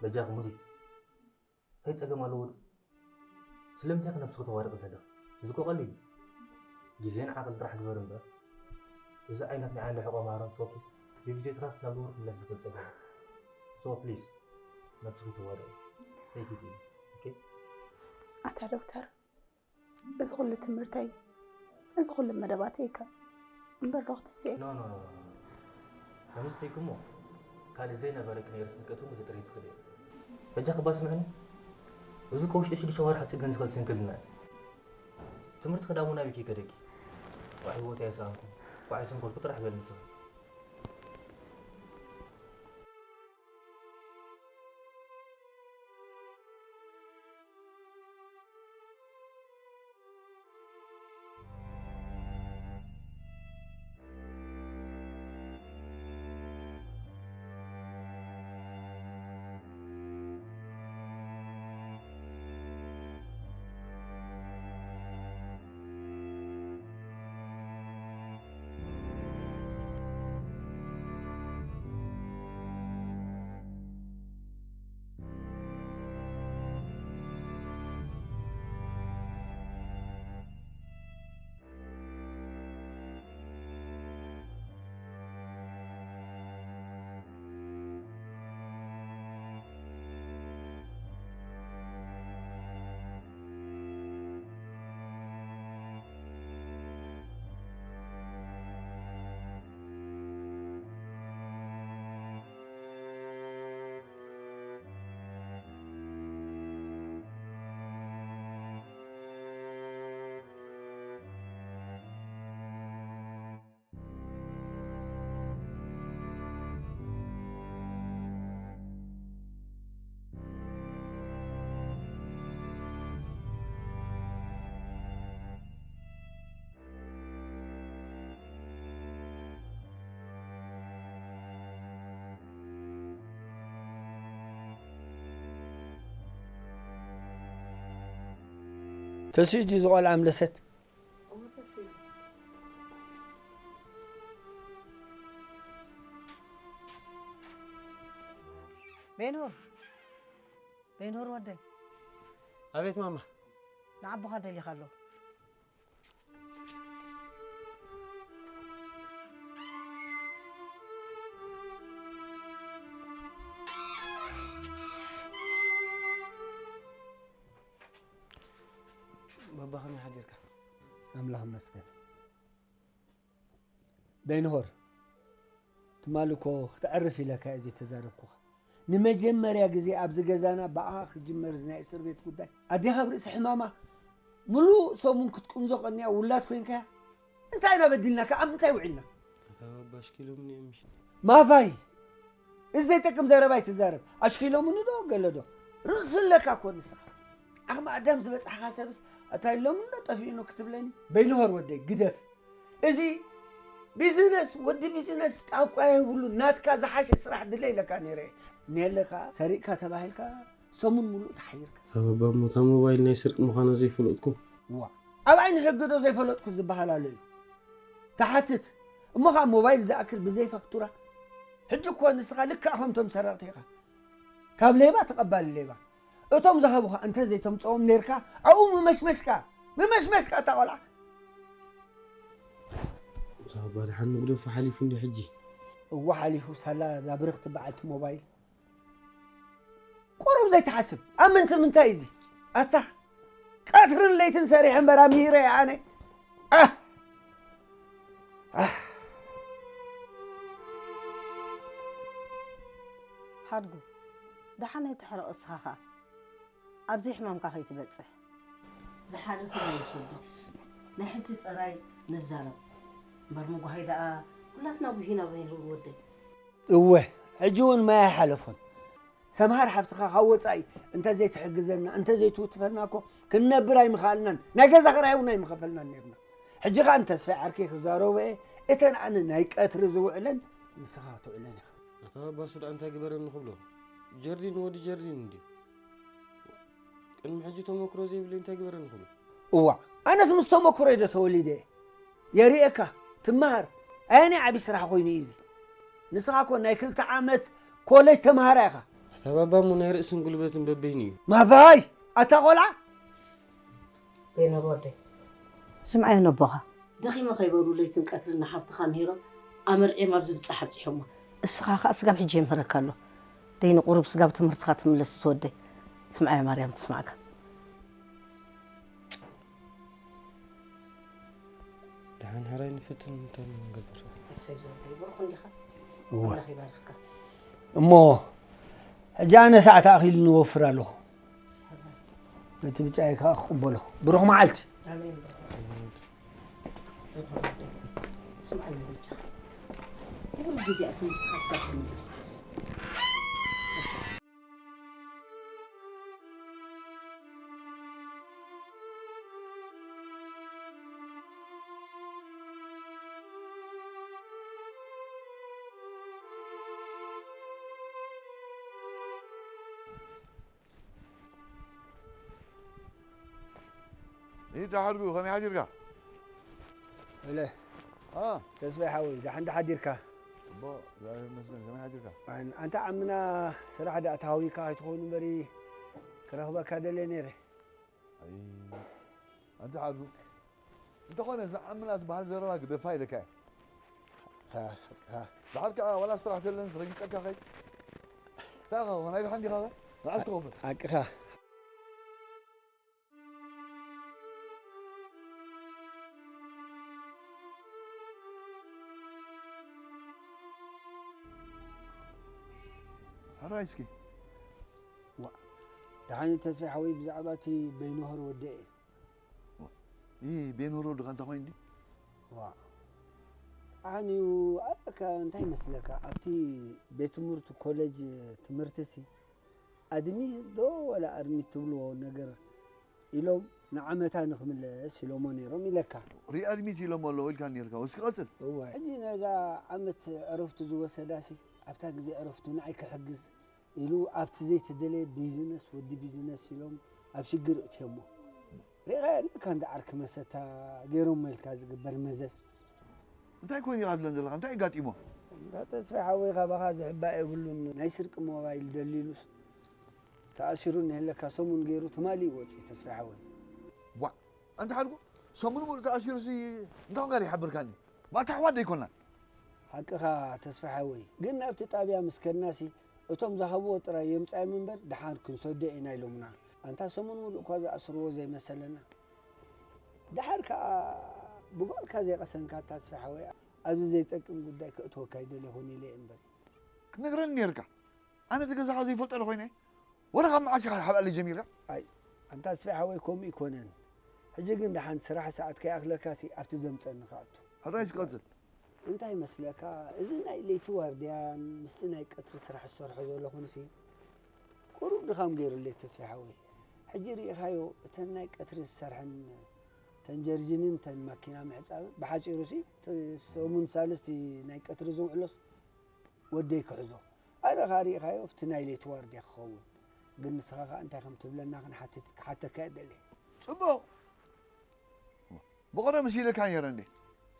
በጃኺ ሙዚት፣ እንታይ ጸገም ኣለዎ? ስለምንታይ ከ ነብስኺ ተዋርቂ ዘለኺ? እዚ እኮ ቀሊል እዩ። ግዜን ዓቕሊ ጥራሕ ግበር እምበር፣ እዚ ዓይነት ናይ ዓንዲ ሕቖ ማህረም ፈኪስ ብፊዚዮቴራፒ ናብ ንቡር ክምለስ ዝኽእል ጸገም እዩ። So please፣ ነብስኺ ተዋርቂ። Take it easy, okay? ኣታ ዶክተር፣ እዚ ኩሉ ትምህርተይ፣ እዚ ኩሉ መደባተይ ከ እምበር ዶ ክትስኤ? No, no, no, no, no. ከምዚ ተይኩሞ ካልእ ዘይነበረኪ ነይሩ ትፍልቀቱ ክትጥሪ ትኽእል እየ። በጃ ክባ ስምዕኒ፣ እዚ እኮ ውሽጢ ሽዱሽተ ወርሒ ጽገን ዝኽእል ስንክልና እዩ። ትምህርቲ ክዳሞ ናበይ ከይከደኪ? ዋዒ ቦታ የሰኣንኩ፣ ዋዒ ስንኮልኩ ጥራሕ በል ንስኺ። ተስዩ ድዩ ዝቖልዓ ኣምለሰት? ቤንሁር፣ ቤንሁር ወደይ። ኣቤት ማማ። ንዓቦኻ ደሊኻ ኣሎ። ባባ ከመይ ሓዲርካ? ኣምላኽ ይመስገን። በይንሆር፣ ትማሊ እኮ ክተዕርፍ ኢለካ እየ ዘይተዛረብኩኻ። ንመጀመርያ ግዜ ኣብዚ ገዛና ብኣኻ ክጅመር እዚ ናይ እስር ቤት ጉዳይ። ኣዴኻ ኣብ ርእሲ ሕማማ ምሉእ ሰሙን ክትቅንዞ ቀንያ ውላድ ኮይንካያ። እንታይ ኢና በዲልናካ? ኣብ ምንታይ ውዒልና? ኣታ ባባ ኣሽኪሎምኒ እዮም ምሽ- ማፋይ! እዚ ዘይጠቅም ዘረባ ኣይትዛረብ። ኣሽኪሎምኒ ዶ ገለ ዶ? ርእሲ ኣለካ እኮ ንስኻ። ዓቕሚ ኣዳም ዝበጽሓኻ ሰብስ ኣታ ኢሎምኒ ዶ ጠፊኡኒ ክትብለኒ? በይንሆር ወደይ፣ ግደፍ። እዚ ቢዝነስ፣ ወዲ ቢዝነስ ጣቋ የብሉ፣ ናትካ ዝሓሸ ስራሕ ድለ ኢለካ ነይረ። ኔለኻ ሰሪቕካ ተባሂልካ ሰሙን ሙሉእ ተሓይርካ። ኣታ ባባ እሞ እታ ሞባይል ናይ ስርቂ ምዃና ዘይፈለጥኩ? ዋ፣ ኣብ ዓይኒ ሕጊ ዶ ዘይፈለጥኩ ዝበሃል ኣሎ እዩ? ትሓትት። እሞ ኸዓ ሞባይል ዝኣክል ብዘይ ፋክቱራ? ሕጂ እኮ ንስኻ ልክዕ ከምቶም ሰረቕቲ ኢኻ። ካብ ሌባ ተቐባሊ ሌባ። እቶም ዝሃቡኻ እንተ ዘይተምጽኦም ኔርካ፣ ኣብኡ ምመሽመሽካ፣ ምመሽመሽካ እታ ቖልዓ። ኣታ ባባ ደሓን መግደፉ ሓሊፉ እንዲ ሕጂ? እወ ሓሊፉ፣ ሳላ እዛ ብርኽቲ በዓልቲ ሞባይል። ቁሩብ ዘይትሓስብ። ኣብ ምንት ምንታይ እዚ? ኣታ፣ ቀትርን ለይትን ሰሪሐ እምበር ኣምሂረ እየ ኣነ። ኣህ! ኣህ! ሓድጉ፣ ደሓን ኣይትሕረቕ እስኻ ኸኣ። ኣብዚ ሕማምካ ከይትበጽሕ። ዝሓለፈ ናይ ውሰዶ። ናይ ሕጂ ጥራይ ንዛረብ። እምበር ምጓሃይ ደኣ ኩላትና ጉሂና በይንሁር ወደይ። እወ፣ ሕጂ እውን ማይ ኣይሓለፎን። ሰምሃር ሓፍትኻ ካብ ወጻኢ እንተ ዘይትሕግዘና፣ እንተ ዘይትውትፈልና እኮ ክንነብር ኣይምኸኣልናን። ናይ ገዛ ክራይ እውን ኣይምኸፈልናን ነይርና። ሕጂ ኸኣ ንተስፋይ ዓርከይ ክዛረቦ እየ፣ እተን ኣነ ናይ ቀትሪ ዝውዕለን ንስኻ ክትውዕለን ኢኻ። ኣታ ባባ ሱድ እንታይ ግበረኒ ክብሎ? ጀርዲን ወዲ ጀርዲን እንድዩ። ቅድሚ ሕጂ ተመክሮ ዘይብለይ እንታይ ግበረኒ ክብሎ? እዋእ፣ ኣነስ ምስ ተመክሮይ ዶ ተወሊደ እየ? የርእየካ፣ ትመሃር። ኣየናይ ዓቢ ስራሕ ኮይኑ እዩ እዚ? ንስኻ እኮ ናይ ክልተ ዓመት ኮሌጅ ተምሃራይ ኢኻ። ተባባ እሞ ናይ ርእስን ጉልበትን በበይኑ እዩ። ማዛይ ኣታ ቆልዓ ቤነር ወደይ ስምዓዮ ነቦኻ። ደኺመ ከይበሉ ለይትን ቀትርን ንሓፍትኻ ምሂሮም ኣመርዕዮም ኣብዚ ብጻሕ ኣብጺሖሞ። እስኻ ኸኣ ስጋብ ሕጂ የምህረካ ኣሎ። ደይኒ ቁሩብ ስጋብ ትምህርትኻ ትምለስ ዝወደይ። ስምዓዮ ማርያም ትስማዕካ። ደሓን ሕራይ ንፍትን እንታይ ንገብር? እሰይ ዝወደይ ብሩኽ እንዲኻ። እወ። ኣምላኽ ይባርኽካ። እሞ ሕጂ ኣነ ሰዓት ኣኺሉ ንወፍር ኣለኹ። ነቲ ብጫይ ከኣ ክቕበሎ። ብሩኽ መዓልቲ። ኣሜን። ስምዓኒ በጃኻ። ኩሉ ግዜ ኣብ ትምህርትኻ ስጋብ ትምለስ። انت حرقو خمي حاجركا እለ اه ተስፋይ ሓወይ ዳሓን ዳሓዲርካ بو لا مسكين خمي حاجركا ኣን- ኣንታ ዓምና ስራሕ ዳ ተሃዊካ ኣይትኸውን እምበሪ ክረኽበካ ደልየ ነይረ اي انت حرقو انت قلنا زعمنا بحال زروا قد فايدك ካ- ካ- دحال كا ولا استرحت لنا رقيقك خي تاغا وانا اذا عندي هذا ما عاد تغفل ሓቅኻ حرايسكي ዋ ደሓኒ ተስፋ ሓወይ ብዛዕባ እቲ በይንሆር ወደአ اي بين ورود غانتا خوين دي ዋ ኣንዩ ኣለካ እንታይ ይመስለካ ኣብቲ ቤት ትምህርቲ ኮሌጅ ትምህርቲ ሲ ኣድሚት ዶ ወላ ኣድሚት ትብልዎ ነገር ኢሎም ንዓመታ ንክምለስ ኢሎሞ ነይሮም ኢለካ ري ادميت يلو مولو ويل كان يركا وسكي قتل እወ ሕጂ ነዛ ዓመት ዕረፍቱ ዝወሰዳሲ ኣብታ ግዜ ዕረፍቱ ንዓይ ክሕግዝ ኢሉ ኣብቲ ዘይተደለየ ቢዝነስ ወዲ ቢዝነስ ኢሎም ኣብ ሽግር እትዮሞ ሪኻ ኣለካ እንደ ዓርኪ መሰታ ገይሮሞ ኢልካ ዝግበር መዘዝ እንታይ ኮይኑ ይቓትለን ዘለኻ እንታይ ጋጢሞ ተስፋ ሓወይ ካባኻ ዝሕባእ የብሉን ናይ ስርቂ ሞባይል ደሊሉስ ተኣሲሩ እናሃለካ ሰሙን ገይሩ ትማሊ እዩ ወፂኡ ተስፋ ሓወይ ዋ ኣንተ ሓድጉ ሰሙን ሙሉእ ተኣሲሩ ሲ እንታይ ኮንካ ይሓብርካኒ ማታ ኣሕዋት ደይኮና ሓቅኻ ተስፋ ሓወይ ግን ናብቲ ጣብያ ምስ ከድናሲ እቶም ዝሃብዎ ጥራይ የምፃዮም እምበር ደሓር ክንሰዶ ኢና ኢሎምና ኣንታ ሰሙን ሙሉእ እኳ ዝኣስርዎ ዘይመሰለና ደሓር ከዓ ብጓልካ ዘይቐሰንካ ተስፋ ሓወይ ኣብዚ ዘይጠቅም ጉዳይ ከእትወካ ይደልኹን ኢለ እምበር ክትነግረኒ ነርካ ኣነ እቲ ገዛኻ ዘይፈልጠ ዶ ኮይነ ወላ ካብ መዓስ ኢኻ ሓብኣለይ ጀሚርካ ኣይ ኣንታ ተስፋ ሓወይ ከምኡ ይኮነን ሕጂ ግን ደሓን ስራሕ ሰዓት ከይኣኽለካ ሲ ኣብቲ ዘምፀኒ ከኣቱ ሕራይ ዝቀፅል እንታይ መስለካ እዚ ናይ ለይቲ ዋርድያን ምስቲ ናይ ቀትሪ ስራሕ ዝሰርሖ ዘለኹንሲ ቁሩብ ድኻም ገይሩለይ ተስፋ ሓወይ ሕጂ ርኢኻዮ እተን ናይ ቀትሪ ዝሰርሐን ተን ጀርጂንን ተን ማኪና ምሕፃብን ብሓፂሩሲ ሰሙን ሳልስቲ ናይ ቀትሪ ዝውዕሎስ ወደይ ክሕዞ ኣነ ኻሪእኻዮ ኣብቲ ናይ ለይቲ ዋርድያ ክኸውን ግን ንስኻ ኸዓ እንታይ ከም ትብለና ክንሓትት ክሓተካ እየ ደልየ ጽቡቕ ብቐደም ሲለካ ነይረ እንዴ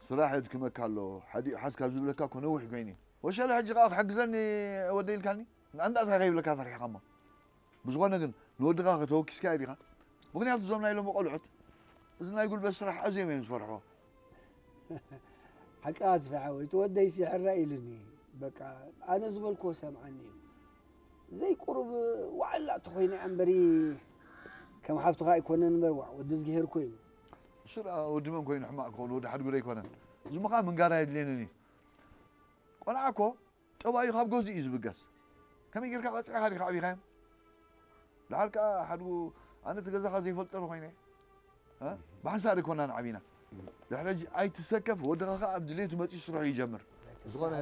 ስራሕ የድክመካ ኣሎ ሓዲኡ ሓዝ ካብ ዝብለካ እኮ ነዊሕ ኮይኑ እዩ ወሸለ ሕጂ ኸዓ ክሕግዘኒ ወደ ኢልካኒ ንኣንዳእታ ከይብለካ ፈሪሕኻ እሞ ብዝኾነ ግን ንወድኻ ከተወኪስካዮ ዲኻ ምኽንያቱ እዞም ናይ ሎሚ ቆልዑት እዚ ናይ ጉልበት ስራሕ ኣዝዮም እዮም ዝፈርሕዎ ሓቂ ኣስፍሐ ወይ እቲ ወደይ ሲሕራ ኢሉኒ በቃ ኣነ ዝበልክዎ ሰምዓኒ እዩ ዘይቁሩብ ዋዕላ ተኾይነ እምበሪ ከም ሓፍትኻ ኣይኮነን እምበር ዋዕ ወዲ ዝግሄርኮ እዩ እሱ ደኣ ወዲ መን ኮይኑ ሕማቕ ክኸውን ወዲ ሓድጉ ደይኮነን እዚ ምኻ ምንጋር ኣየድልየንን እዩ ቆልዓ እኮ ጠባዩ ካብ ገዝኡ እዩ ዝብገስ ከመይ ጌርካ ቀፂዕኻ ዲኻ ዓቢኻዮም ድሓር ከዓ ሓድጉ ኣነ እቲ ገዛኻ ዘይፈልጦ ዶ ኮይነ ብሓንሳእ ደይኮና ንዓቢና ድሕሪ ሕጂ ኣይትሰከፍ ወድኻ ከዓ ኣብ ድሌቱ መፂኡ ስርሑ ይጀምር ዝኾነ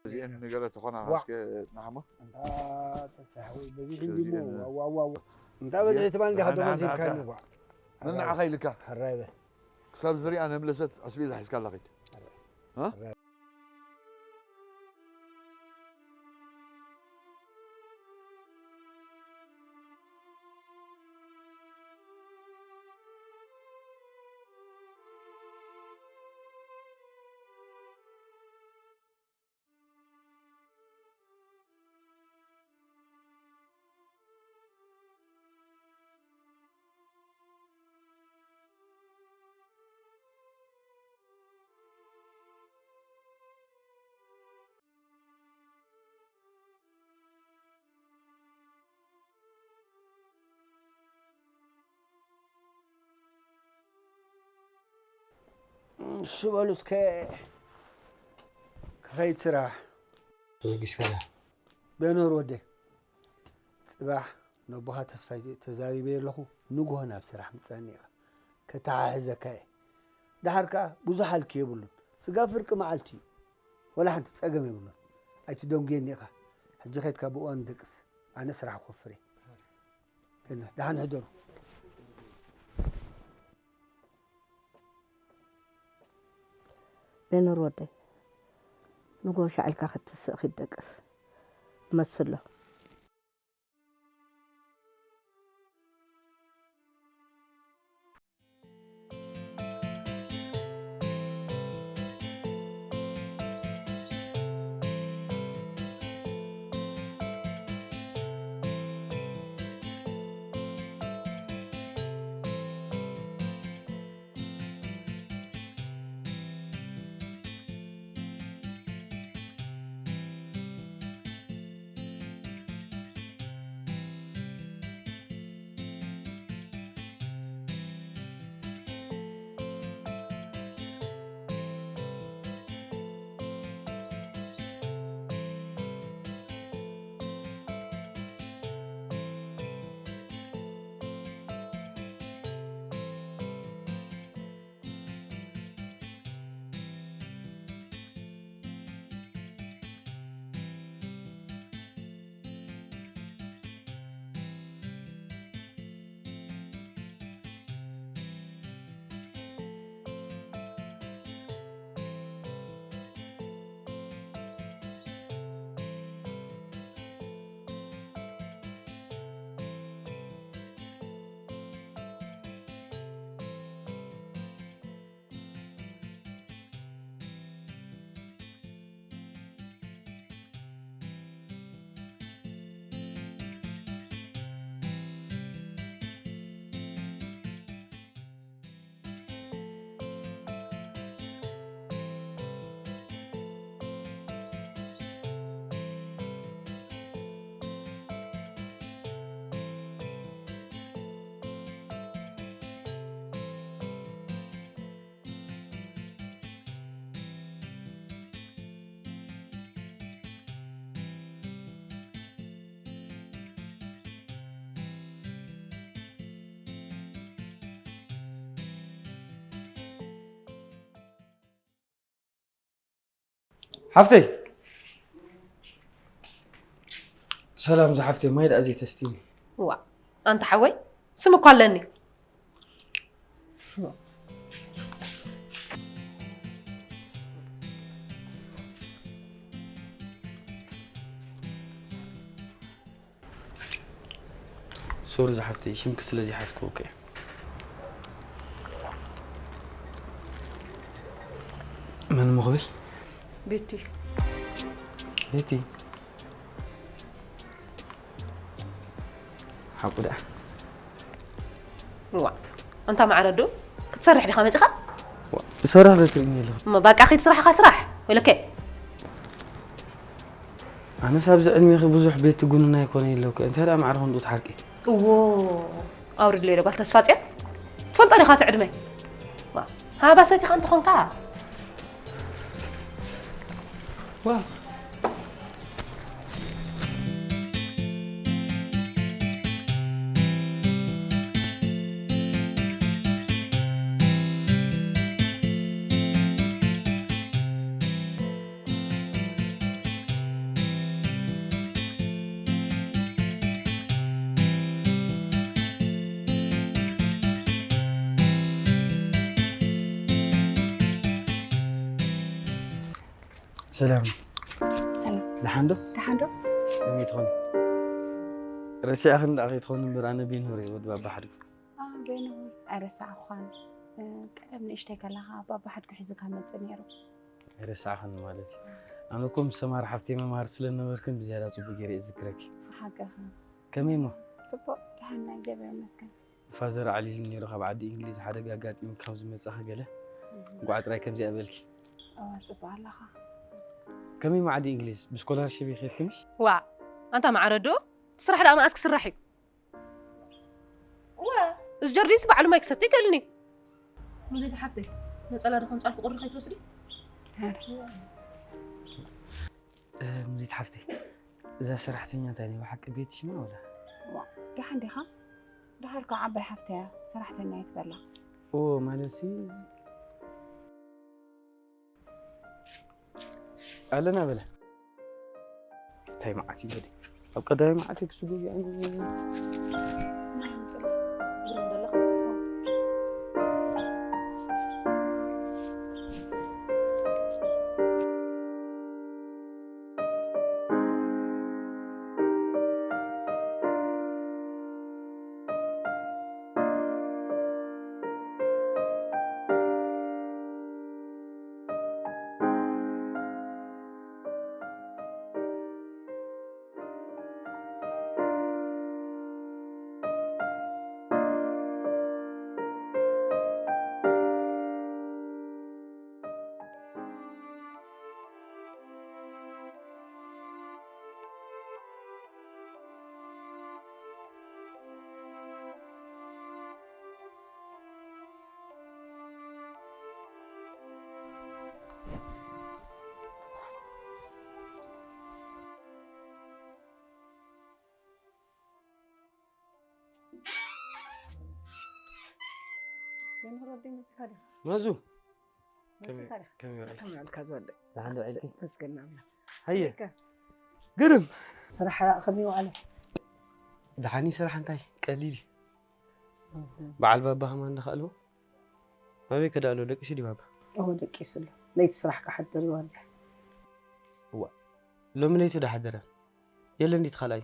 እዚአን ነገረ ተኾና እስከ ንሓሞ ተሳሕዊ በዚ ሕጂ ሞ ዋዋዋ እንታ በዚ ትባል እንዲኻ ደሞ ዘይብካ ይዋ መናዓኻ ኢልካ ሕራይ በል ክሳብ ዝሪኣ ነምለሰት ኣስቤዛ ሒዝካ ኣላ ኸይድ እሺ በሉ እስከ ክኸይድ ስራሕ። ዘጊስካላ። በኖር ወደይ፣ ጽባሕ ነቦኻ ተስፋይ ተዛሪበዮ ኣለኹ። ንግሆ ናብ ስራሕ ምጸኒ ኢኻ። ከተሓሕዘካ እየ። ደሓር ከኣ ብዙሕ ሃልኪ የብሉን። ስጋ ፍርቂ መዓልቲ እዩ። ወላ ሓንቲ ጸገም የብሉን። ኣይትደንጉየኒ ኢኻ። ሕጂ ኸይድካ ብእዋኑ ደቅስ። ኣነ ስራሕ ክወፍር እየ። ደሓን ሕደሩ። በኖር ወደይ፣ ንግሆ ሻዕልካ ክትስእ ኺድ ደቅስ። መስሎ። ሓፍተይ። ሰላም ዝሓፍተይ፣ ማይ ደኣ ዘይተስትኒ? ዋ፣ ኣንታ ሓወይ፣ ስም እኳ ኣለኒ። ሶሪ ዝሓፍተይ፣ ሽምኪ ስለ ዘይሓዝክዎ እኮ እየ። መን እሞ ክብል? ቤቲ። ቤቲ? ሓቁ ደኣ። እዋ፣ ኣንታ ማዕረ ዶ ክትሰርሕ ዲኻ መጺኻ? ዋ፣ እሰርሕ ዶ ትርእይኒ ኣለኹ? እሞ በቃ ኺድ ስራሕኻ ስራሕ፣ ወይለከ። ኣነስ ኣብዚ ዕድሜኺ ብዙሕ ቤት ትጉንና ኣይኮነ ኢለኩ። እንታይ ደኣ ማዕረ ክንኡ ትሓርቂ? እዎ፣ ኣውርድለይ ዶ ጓል ተስፋጽዮን? ትፈልጦ ዲኻ እቲ ዕድመ? ዋ፣ ሃባሰት ኢኻ እንተኾንካ። ዋ። ሰላም። ሰላም። ደሓን ዶ? ደሓን ዶ? ከመይ ትኾኒ? ረሲዕኽኒ ደኣ ከይትኾኒ እምበር፣ ኣነ ቤንሁር እየ፣ ወዲ ባባ ሓድጉ። ኣ፣ ቤንሁር፣ ኣይረሳዕኳን። እ፣ ቀደም ንእሽተይ ከለኻ ባባ ሓድጉ ሒዙካ መጽእ ነይሩ። ኣይረሳዕኽኒ ማለት እዩ። ኣነ እኮ ምስ ሰማር ሓፍተይ መምሃር ስለ ነበርክን ብዝያዳ ጽቡቕ ገይረ እየ ዝዝክረኪ። ሓቅኻ። ከመይ እሞ? ጽቡቕ፣ ደሓን ናይ እግዚኣብሔር ይመስገን። ፋዘር ኣዕሊሉ ነይሩ ካብ ዓዲ እንግሊዝ ሓደጋ ኣጋጢሙ ካብ ዝመጻ ገለ። እህ። እንቋዕ ጥራይ ከምዚኣ በልኪ። እዋ፣ ጽቡቕ ኣለኻ። ከመይ እሞ ዓዲ እንግሊዝ? ብስኮላርሺፕ ይኸድኪ ምሽ? ዋ፣ ኣንታ ማዕረ ዶ? ስራሕ ደኣ መኣስ ክስራሕ እዩ? እወ፣ እዚ ጀርዲንስ ባዕሉ ማይ ክሰቲ ይክእልኒ። ሙዚት ሓብተይ፣ ነጸላ ዶ ከምጻልኩ ቁሪ ከይትወስዲ? ሙዚት ሓፍተይ፣ እዛ ሰራሕተኛ እንታይ ናይ ብሓቂ ቤት ሽማ ወላ? ዋ፣ ደሓን ዲኻ? ደሓር ከዓ ዓባይ ሓፍተያ ሰራሕተኛ ይትበላ። ኦ፣ ማለትሲ ኣለና በለ። እንታይ መዓት እዩ በለ? ኣብ ቀዳማይ መዓት እዩ ክስጉ እዚኣ። የንሮ ኣደይ መጺኻ ዲኻ? መዙ፣ መጺኻ ዲኻ? ከመይ ውዒልካ? ከመይ ውዒልካ ዝወደይ? ደሓን ዶ ውዒልኪ? መስገን ኣምላኽ። ሃየ። ከመይ ውዒልካ? ግርም። ስራሕ ከመይ ዋዕለ? ደሓን እዩ ስራሕ፣ እንታይ ቀሊል እዩ። እህ። በዓል ባባ ከማን እንዳኸኣልዎ? ኣበይ ከዳሎ ደቂሱ ድዩ ባባ? እዎ ደቂሱ ኣሎ። ለይቲ ስራሕ ክሓድር ይወርድ። እዋ፣ ሎሚ ለይቲ ዶ ሓደረ? የለን ድዩ እቲ ካልኣይ?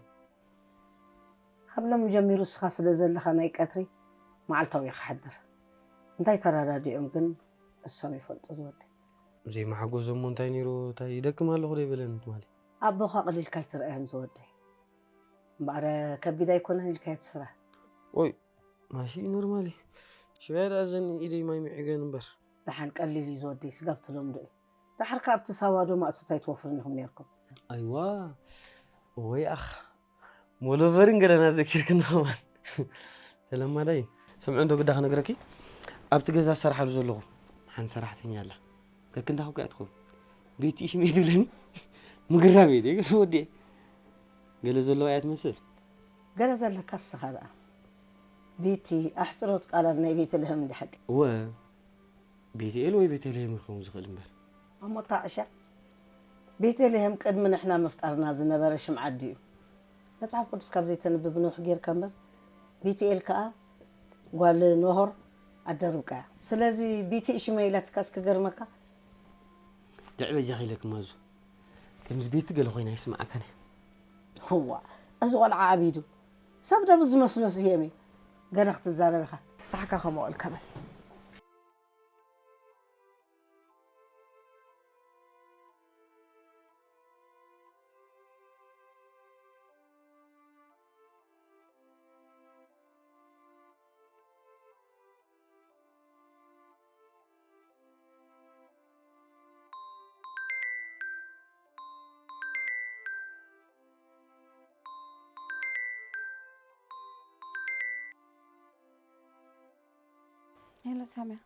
ካብ ሎሚ ጀሚሩ እስኻ ስለ ዘለኻ ናይ ቀትሪ መዓልታዊ እዩ ክሓድር። እንታይ ተረዳዲኦም ግን እሶም ይፈልጡ ዝወደይ። ዘይመሓጎዞም እሞ እንታይ ነይሩ? እንታይ ይደክም ኣለኹ ዶ ይበለን ትማሊ? ኣቦኻ ኣቕሊልካ ኣይትርኣዮም ዝወደይ። እምበኣር ከቢድ ኣይኮነን ኢልካዮ እቲ ስራሕ። ኦይ፣ ማሺ ኖርማል እዩ። ሽባይ ደኣ እዘን ኢደይ ማይ ምዒገን እምበር። ደሓን ቀሊል እዩ ዝወደይ፣ ስጋብ ትለምዶ እዩ። ደሓር ከኣ ኣብቲ ሳዋ ዶ ማእቶት ኣይትወፍሩን ኢኹም ነይርኩም? ኣይዋ፣ ወይ ኣኽ፣ ሞሎቨርን ገለና ዘኪርክኒ ከማን። ተለማዳይ። ስምዒ እንዶ ግዳ ክነግረኪ፣ ኣብቲ ገዛ ዝሰርሓሉ ዘለኹ ሓንቲ ሰራሕተኛ ኣላ። ከክንዳኹ እኮ እያ ትኸውን። ቤቲ ሽመይ ትብለኒ? ምግራም እየ ገለ ወዲኤ። ገለ ዘለዋ እያ ትመስል። ገለ ዘለካ እስኻ ደኣ። ቤቲ፣ ኣሕጽሮት ቃላት ናይ ቤተልሔም እንዲ ሓቂ። እወ፣ ቤትኤል ወይ ቤተልሔም ክኸውን ዝኽእል እምበር። እሞ እታ ዕሻ፣ ቤተልሔም ቅድሚ ንሕና ምፍጣርና ዝነበረ ሽም ዓዲ እዩ። መጽሓፍ ቅዱስ ካብ ዘይተንብብ ንውሕ ጌርካ እምበር፣ ቤትኤል ከኣ ጓል ኖሆር ኣደ ርብቃ እያ። ስለዚ ቤቲ ሽመይ ኢላትካስ ክገርመካ። ልዕ በጃኺ ኢለኪ ማዙ። ከምዚ ቤቲ ገለ ኮይና ይስምዓካን እያ። እዋ፣ እዚ ቆልዓ ዓቢዱ። ሰብ ደቡ ዝመስሎ ስየም እዩ። ገለ ክትዛረብ ኢኻ። ሳሕካ ከምኡ ኢልካ በል። ሄሎ ሳሚያ፣